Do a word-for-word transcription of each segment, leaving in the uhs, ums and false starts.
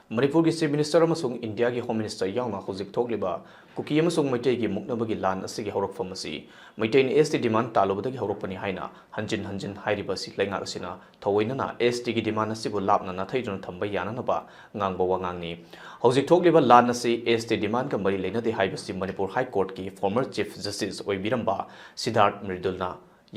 ꯃꯅꯤꯄꯨꯔꯒꯤ Chief Minister ꯑꯃꯁꯨꯡ ꯏꯟꯗꯤꯌꯥꯒꯤ Home Minister ꯌꯥꯎꯅ ꯍꯧꯖꯤꯛ ꯊꯣꯛꯂꯤꯕ ꯀꯨꯀꯤ ꯑꯃꯁꯨꯡ ꯃꯩꯇꯩꯒꯤ ꯃꯨꯛꯅꯕꯒꯤ ꯂꯥꯟ ꯑꯁꯤꯒꯤ ꯍꯧꯔꯛꯐꯝ ꯑꯁꯤ ꯃꯩꯇꯩꯅ S T demand ꯇꯥꯜꯂꯨꯕꯗꯒꯤ ꯍꯧꯔꯛꯄꯅꯤ ꯍꯥꯏꯅ ꯍꯟꯖꯤꯟ ꯍꯟꯖꯤꯟ ꯍꯥꯏꯔꯤꯕ ꯑꯁꯤ ꯂꯩꯉꯥꯛ ꯑꯁꯤꯅ ꯊꯑꯣꯏꯅꯅ S T ꯒꯤ demand ꯑꯁꯤꯕꯨ ꯂꯥꯞꯅ ꯅꯥꯊꯩꯗꯨꯅ ꯊꯝꯕ ꯌꯥꯅꯅꯕ ꯉꯥꯡꯕ ꯋꯥꯉꯥꯡꯅꯤ꯫ ꯍꯧꯖꯤꯛ ꯊꯣꯛꯂꯤꯕ ꯂꯥꯟ ꯑꯁꯤ S T demandꯒ ꯃꯔꯤ ꯂꯩꯅꯗꯦ ꯍꯥꯏꯕꯁꯤ Manipur High Courtꯀꯤ former Chief Justice ꯑꯣꯏꯕꯤꯔꯝꯕ ꯁꯤꯗꯥꯔꯊ ꯃ꯭ꯔꯤꯗꯨꯜꯅ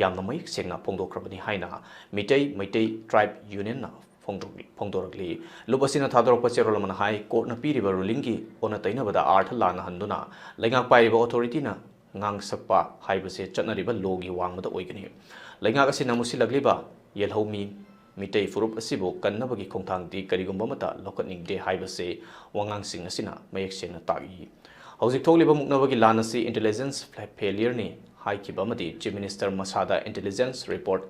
ꯌꯥꯝꯅ ꯃꯌꯦꯛ ꯁꯦꯡꯅ ꯐꯣꯡꯗꯣꯛꯈ꯭ꯔꯕꯅꯤ ꯍꯥꯏꯅ ꯃꯤꯇꯩ, ꯃꯩꯇꯩ Tribe Unionꯅ ꯐꯣꯡꯗꯣꯛꯂꯤ-, ꯐꯣꯡꯗꯣꯔꯛꯂꯤ꯫ ꯂꯨꯞ ꯑꯁꯤꯅ ꯊꯥꯗꯣꯔꯛꯄ ꯆꯦꯔꯣꯜ ꯑꯃꯅ ꯍꯥꯏ, courtꯅ ꯄꯤꯔꯤꯕ rulingꯒꯤ ꯑꯣꯟꯅ ꯇꯩꯅꯕꯗ ꯑꯥꯔꯊ ꯂꯥꯟꯅ ꯍꯟꯗꯨꯅ ꯂꯩꯉꯥꯛ ꯄꯥꯏꯔꯤꯕ authorityꯅ ꯉꯥꯡꯁꯛꯄ ꯍꯥꯏꯕꯁꯦ ꯆꯠꯅꯔꯤꯕ lawꯒꯤ ꯋꯥꯡꯃꯗ ꯑꯣꯏꯒꯅꯤ꯫ ꯂꯩꯉꯥꯛ ꯑꯁꯤꯅ ꯃꯨꯁꯤꯜꯂꯛꯂꯤꯕ ꯌꯦꯜꯍꯧꯃꯤ ꯃꯤꯇꯩ ꯐꯨꯔꯨꯞ ꯑꯁꯤꯕꯨ ꯀꯟꯅꯕꯒꯤ ꯈꯣꯡꯊꯥꯡꯗꯤ ꯀꯔꯤꯒꯨꯝꯕ ꯑꯃꯠꯇ ꯂꯧꯈꯠꯅꯤꯡꯗꯦ ꯍꯥꯏꯕꯁꯤ ꯋꯥꯉꯥꯡꯁꯤꯡ ꯑꯁꯤꯅ ꯃꯌꯦꯛ ꯁꯦꯡꯅ ꯇꯥꯛꯏ꯫ ꯍꯧꯖꯤꯛ ꯊꯣꯛꯂꯤꯕ ꯃꯨꯛꯅꯕꯒꯤ ꯂꯥꯟ ꯑꯁꯤ intelligence fa-, failureꯅꯤ ꯍꯥꯏꯈꯤꯕ ꯑꯃꯗꯤ Chief Minister ꯃꯁꯥꯗ intelligence report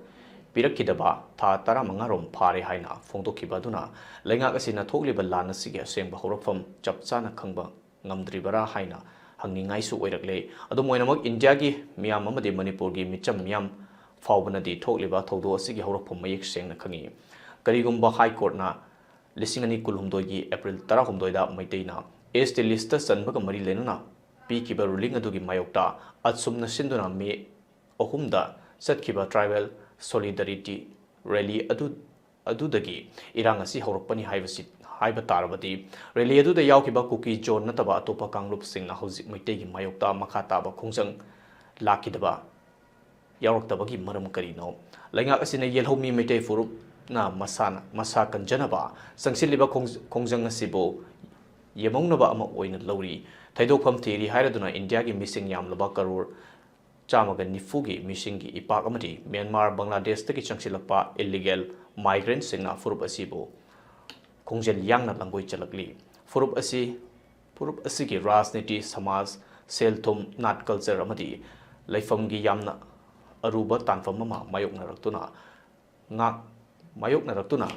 ꯄꯤꯔꯛꯈꯤꯗꯕ ꯊꯥ ꯇꯔꯥꯃꯉꯥ ꯔꯣꯝ ꯐꯥꯔꯦ ꯍꯥꯏꯅ ꯐꯣꯡꯗꯣꯛꯈꯤꯕ ꯑꯗꯨꯅ ꯂꯩꯉꯥꯛ ꯑꯁꯤꯅ ꯊꯣꯛꯂꯤꯕ ꯂꯥꯟ ꯑꯁꯤꯒꯤ ꯑꯁꯦꯡꯕ ꯍꯧꯔꯛꯐꯝ ꯆꯞ ꯆꯥꯅ ꯈꯪꯕ ꯉꯝꯗ꯭ꯔꯤꯕꯔꯥ ꯍꯥꯏꯅ ꯍꯪꯅꯤꯡꯉꯥꯏꯁꯨ ꯑꯣꯏꯔꯛꯂꯦ꯫ ꯑꯗꯨꯝ ꯑꯣꯏꯅꯃꯛ, ꯏꯟꯗꯤꯌꯥꯒꯤ ꯃꯤꯌꯥꯝ ꯑꯃꯗꯤ ꯃꯅꯤꯄꯨꯔꯒꯤ ꯃꯤꯆꯝ ꯃꯤꯌꯥꯝ ꯐꯥꯎꯕꯅꯗꯤ ꯊꯣꯛꯂꯤꯕ ꯊꯧꯗꯣꯛ ꯑꯁꯤꯒꯤ ꯍꯧꯔꯛꯐꯝ ꯃꯌꯦꯛ ꯁꯦꯡꯅ ꯈꯪꯏ꯫ ꯀꯔꯤꯒꯨꯝꯕ High Courtꯅ ꯂꯤꯁꯤꯡ ꯑꯅꯤ ꯀꯨꯟꯍꯨꯝꯗꯣꯏꯒꯤ April ꯇꯔꯥꯍꯨꯝꯗꯣꯏꯗ ꯃꯩꯇꯩꯅ S T listꯇ ꯆꯟꯕꯒ ꯃꯔꯤ ꯂꯩꯅꯅ ꯄꯤꯈꯤꯕ ruling ꯑꯗꯨꯒꯤ ꯃꯥꯌꯣꯛꯇ ꯑꯁꯨꯝꯅ ꯁꯤꯟꯗꯨꯅ May ꯑꯍꯨꯝꯗ ꯆꯠꯈꯤꯕ Tribal Solidarity Rally ꯑꯗꯨ, ꯑꯗꯨꯗꯒꯤ ꯏꯔꯥꯡ ꯑꯁꯤ ꯍꯧꯔꯛꯄꯅꯤ ꯍꯥꯏꯕꯁꯤ, ꯍꯥꯏꯕ ꯇꯥꯔꯕꯗꯤ, rally ꯑꯗꯨꯗ ꯌꯥꯎꯈꯤꯕ ꯀꯨꯀꯤ ꯖꯣꯟ ꯅꯠꯇꯕ ꯑꯇꯣꯞꯄ ꯀꯥꯡꯂꯨꯞꯁꯤꯡꯅ ꯍꯧꯖꯤꯛ ꯃꯩꯇꯩꯒꯤ ꯃꯥꯌꯣꯛꯇ ꯃꯈꯥ ꯇꯥꯕ ꯈꯣꯡꯖꯪ ꯂꯥꯛꯈꯤꯗꯕ ꯌꯥꯎꯔꯛꯇꯕꯒꯤ ꯃꯔꯝ ꯀꯔꯤꯅꯣ? ꯂꯩꯉꯥꯛ ꯑꯁꯤꯅ ꯌꯦꯜꯍꯧꯃꯤ ꯃꯩꯇꯩ ꯐꯨꯔꯨꯞꯅ ꯃꯁꯥꯅ, ꯃꯁꯥ ꯀꯟꯖꯅꯕ ꯆꯪꯁꯤꯜꯂꯤꯕ ꯈꯣꯡ-, ꯈꯣꯡꯖꯪ ꯑꯁꯤꯕꯨ ꯌꯦꯃꯧꯅꯕ ꯑꯃ ꯑꯣꯏꯅ ꯂꯧꯔꯤ꯫ ꯊꯩꯗꯣꯛꯐꯝ ꯊꯤꯔꯤ ꯍꯥꯏꯔꯗꯨꯅ ꯏꯟꯗꯤꯌꯥꯒꯤ ꯃꯤꯁꯤꯡ ꯌꯥꯝꯂꯕ ꯀꯔꯣꯔ ꯆꯥꯝꯃꯒ ꯅꯤꯐꯨꯒꯤ ꯃꯤꯁꯤꯡꯒꯤ ꯏꯄꯥꯛ ꯑꯃꯗꯤ ꯃ꯭ꯌꯥꯟꯃꯥꯔ, ꯕꯪꯒ꯭ꯂꯥꯗꯦꯁꯇꯒꯤ ꯆꯪꯁꯤꯜꯂꯛꯄ illegal migrantꯁꯤꯡꯅ ꯐꯨꯔꯨꯞ ꯑꯁꯤꯕꯨ ꯈꯣꯡꯖꯦꯜ ꯌꯥꯡꯅ ꯂꯥꯡꯒꯣꯏ ꯆꯠꯂꯛꯂꯤ꯫ ꯐꯨꯔꯨꯞ ꯑꯁꯤ, ꯐꯨꯔꯨꯞ ꯑꯁꯤꯒꯤ ꯔꯥꯖꯅꯤꯇꯤ, ꯁꯃꯥꯖ, ꯁꯦꯜ-ꯊꯨꯝ, ꯅꯥꯠ, culture ꯑꯃꯗꯤ ꯂꯩꯐꯝꯒꯤ ꯌꯥꯝꯅ ꯑꯔꯨꯕ ꯇꯥꯟꯐꯝ ꯑꯃ ꯃꯥꯌꯣꯛꯅꯔꯛꯇꯨꯅ ꯉꯥꯛ-, ꯃꯥꯌꯣꯛꯅꯔꯛꯇꯨꯅ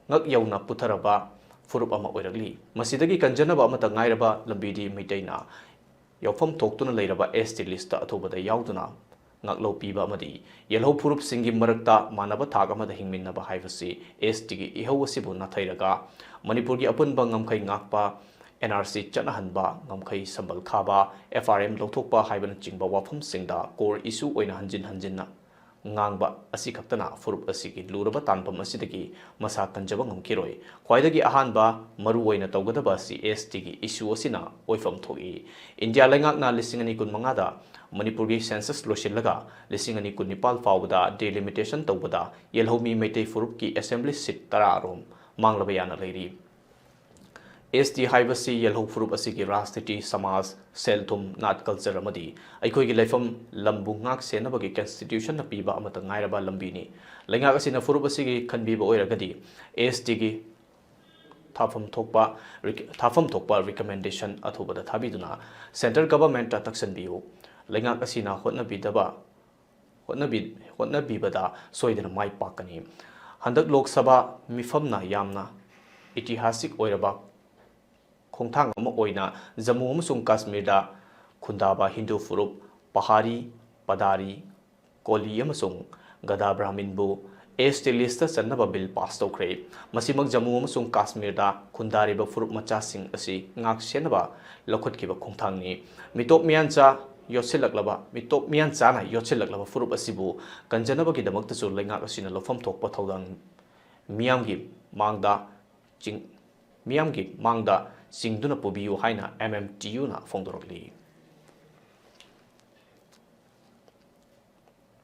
ꯉꯛ ꯌꯧꯅ ꯄꯨꯊꯔꯕ ꯐꯨꯔꯨꯞ ꯑꯃ ꯑꯣꯏꯔꯛꯂꯤ꯫ ꯃꯁꯤꯗꯒꯤ ꯀꯟꯖꯅꯕ ꯑꯃꯠꯇ ꯉꯥꯏꯔꯕ ꯂꯝꯕꯤꯗꯤ ꯃꯩꯇꯩꯅ ꯌꯥꯎꯐꯝ ꯊꯣꯛꯇꯨꯅ ꯂꯩꯔꯕ S T listꯇ ꯑꯊꯨꯕꯗ ꯌꯥꯎꯗꯨꯅ ꯉꯥꯛꯂꯧ ꯄꯤꯕ ꯑꯃꯗꯤ ꯌꯦꯜꯍꯧ ꯐꯨꯔꯨꯞꯁꯤꯡꯒꯤ ꯃꯔꯛꯇ ꯃꯥꯟꯅꯕ ꯊꯥꯛ ꯑꯃꯗ ꯍꯤꯡꯃꯤꯟꯅꯕ ꯍꯥꯏꯕꯁꯤ ꯑꯦꯁ ꯇꯤꯒꯤ ꯏꯍꯧ ꯑꯁꯤꯕꯨ ꯅꯥꯊꯩꯔꯒ ꯃꯅꯤꯄꯨꯔꯒꯤ ꯑꯄꯨꯟꯕ ꯉꯝꯈꯩ ꯉꯥꯛꯄ, ꯑꯦꯟ ꯑꯥꯔ ꯁꯤ ꯆꯠꯅꯍꯟꯕ, ꯉꯝꯈꯩ ꯁꯝꯕꯜ ꯈꯥꯕ, ꯑꯦꯐ ꯑꯥꯔ ꯑꯦꯝ ꯂꯧꯊꯣꯛꯄ ꯍꯥꯏꯕꯅꯆꯤꯡꯕ ꯋꯥꯐꯝꯁꯤꯡꯗ core issue ꯑꯣꯏꯅ ꯍꯟꯖꯤꯟ ꯍꯟꯖꯤꯟꯅ ꯉꯥꯡꯕ ꯑꯁꯤ ꯈꯛꯇꯅ ꯐꯨꯔꯨꯞ ꯑꯁꯤꯒꯤ ꯂꯨꯔꯕ ꯇꯥꯟꯐꯝ ꯑꯁꯤꯗꯒꯤ ꯃꯁꯥ ꯀꯟꯖꯕ ꯉꯝꯈꯤꯔꯣꯏ꯫ ꯈ꯭ꯋꯥꯏꯗꯒꯤ ꯑꯍꯥꯟꯕ ꯃꯔꯨꯑꯣꯏꯅ ꯇꯧꯒꯗꯕ ꯑꯁꯤ ꯑꯦꯁ ꯇꯤꯒꯤ ꯏꯁꯨ ꯑꯁꯤꯅ ꯑꯣꯏꯐꯝ ꯊꯣꯛꯏ꯫ ꯏꯟꯗꯤꯌꯥ ꯂꯩꯉꯥꯛꯅ ꯂꯤꯁꯤꯡ ꯑꯅꯤ ꯀꯨꯟꯃꯉꯥꯗ ꯃꯅꯤꯄꯨꯔꯒꯤ ꯁꯦꯟꯁꯁ ꯂꯣꯏꯁꯤꯜꯂꯒ ꯂꯤꯁꯤꯡ ꯑꯅꯤ ꯀꯨꯟꯅꯤꯄꯥꯜ ꯐꯥꯎꯕꯗ delimitation ꯇꯧꯕꯗ ꯌꯦꯜꯍꯧꯃꯤ ꯃꯩꯇꯩ ꯐꯨꯔꯨꯞꯀꯤ assembly seat ꯇꯔꯥ ꯔꯣꯝ ꯃꯥꯡꯂꯕ ꯌꯥꯅ ꯂꯩꯔꯤ꯫ ꯑꯦꯁ ꯇꯤ ꯍꯥꯏꯕꯁꯤ ꯌꯦꯜꯍꯧ ꯐꯨꯔꯨꯞ ꯑꯁꯤꯒꯤ ꯔꯥꯖꯅꯤꯇꯤ, ꯁꯃꯥꯖ, ꯁꯦꯜ ꯊꯨꯝ, ꯅꯥꯠ, ꯀꯜꯆꯔ ꯑꯃꯗꯤ ꯑꯩꯈꯣꯏꯒꯤ ꯂꯩꯐꯝ ꯂꯝꯕꯨ ꯉꯥꯛ ꯁꯦꯟꯅꯕꯒꯤ ꯀꯟꯁꯇꯤꯇ꯭ꯌꯨꯁꯟꯅ ꯄꯤꯕ ꯑꯃꯠꯇ ꯉꯥꯏꯔꯕ ꯂꯝꯕꯤꯅꯤ꯫ ꯂꯩꯉꯥꯛ ꯑꯁꯤꯅ ꯐꯨꯔꯨꯞ ꯑꯁꯤꯒꯤ ꯈꯟꯕꯤꯕ ꯑꯣꯏꯔꯒꯗꯤ ꯑꯦꯁ ꯇꯤꯒꯤ ꯊꯥꯐꯝ ꯊꯣꯛꯄ ꯔꯤꯛ-, ꯊꯥꯐꯝ ꯊꯣꯛꯄ ꯔꯤꯀꯃꯦꯟꯗꯦꯁꯟ ꯑꯊꯨꯕꯗ ꯊꯥꯕꯤꯗꯨꯅ ꯁꯦꯟꯇ꯭ꯔꯦꯜ ꯒꯚꯔꯟꯃꯦꯟꯠꯇ ꯇꯛꯁꯟꯕꯤꯌꯨ꯫ ꯂꯩꯉꯥꯛ ꯑꯁꯤꯅ ꯍꯣꯠꯅꯕꯤꯗꯕ ꯍꯣꯠꯅꯕꯤ-, ꯍꯣꯠꯅꯕꯤꯕꯗ ꯁꯣꯏꯗꯅ ꯃꯥꯏ ꯄꯥꯛꯀꯅꯤ꯫ ꯍꯟꯗꯛ ꯂꯣꯛ ꯁꯚꯥ ꯃꯤꯐꯝꯅ ꯌꯥꯝꯅ ꯏꯇꯤꯍꯥꯁꯤꯛ ꯑꯣꯏꯔꯕ ꯈꯣꯡꯊꯥꯡ ꯑꯃ ꯑꯣꯏꯅ ꯖꯝꯃꯨ ꯑꯃꯁꯨꯡ ꯀꯥꯁꯃꯤꯔꯗ ꯈꯨꯟꯗꯥꯕ ꯍꯤꯟꯗꯨ ꯐꯨꯔꯨꯞ ꯄꯍꯥꯔꯤ, ꯄꯗꯥꯔꯤ, ꯀꯣꯂꯤ ꯑꯃꯁꯨꯡ ꯒꯗꯥ ꯕ꯭ꯔꯥꯍꯃꯤꯟꯕꯨ ꯑꯦꯁ ꯇꯤ ꯂꯤꯁꯇ ꯆꯟꯅꯕ ꯕꯤꯜ ꯄꯥꯁ ꯇꯧꯈ꯭ꯔꯦ꯫ ꯃꯁꯤꯃꯛ ꯖꯝꯃꯨ ꯑꯃꯁꯨꯡ ꯀꯥꯁꯃꯤꯔꯗ ꯈꯨꯟꯗꯥꯔꯤꯕ ꯐꯨꯔꯨꯞ ꯃꯆꯥꯁꯤꯡ ꯑꯁꯤ ꯉꯥꯛ ꯁꯦꯟꯅꯕ ꯂꯧꯈꯠꯈꯤꯕ ꯈꯣꯡꯊꯥꯡꯅꯤ꯫ ꯃꯤꯇꯣꯞ ꯃꯤꯌꯥꯟꯆꯥ ꯌꯣꯠꯁꯤꯜꯂꯛꯂꯕ, ꯃꯤꯇꯣꯞ ꯃꯤꯌꯥꯟꯆꯥꯅ ꯌꯣꯠꯁꯤꯜꯂꯛꯂꯕ ꯐꯨꯔꯨꯞ ꯑꯁꯤꯕꯨ ꯀꯟꯖꯅꯕꯒꯤꯗꯃꯛꯇꯁꯨ ꯂꯩꯉꯥꯛ ꯑꯁꯤꯅ ꯂꯧꯐꯝ ꯊꯣꯛꯄ ꯊꯧꯗꯥꯡ ꯃꯤꯌꯥꯝꯒꯤ ꯃꯥꯡꯗ ꯆꯤꯡ-, ꯃꯤꯌꯥꯝꯒꯤ ꯃꯥꯡꯗ ꯆꯤꯡꯗꯨꯅ ꯄꯨꯕꯤꯌꯨ ꯍꯥꯏꯅ ꯑꯦꯝ ꯑꯦꯝ ꯇꯤ ꯌꯨꯅ ꯐꯣꯡꯗꯣꯔꯛꯂꯤ꯫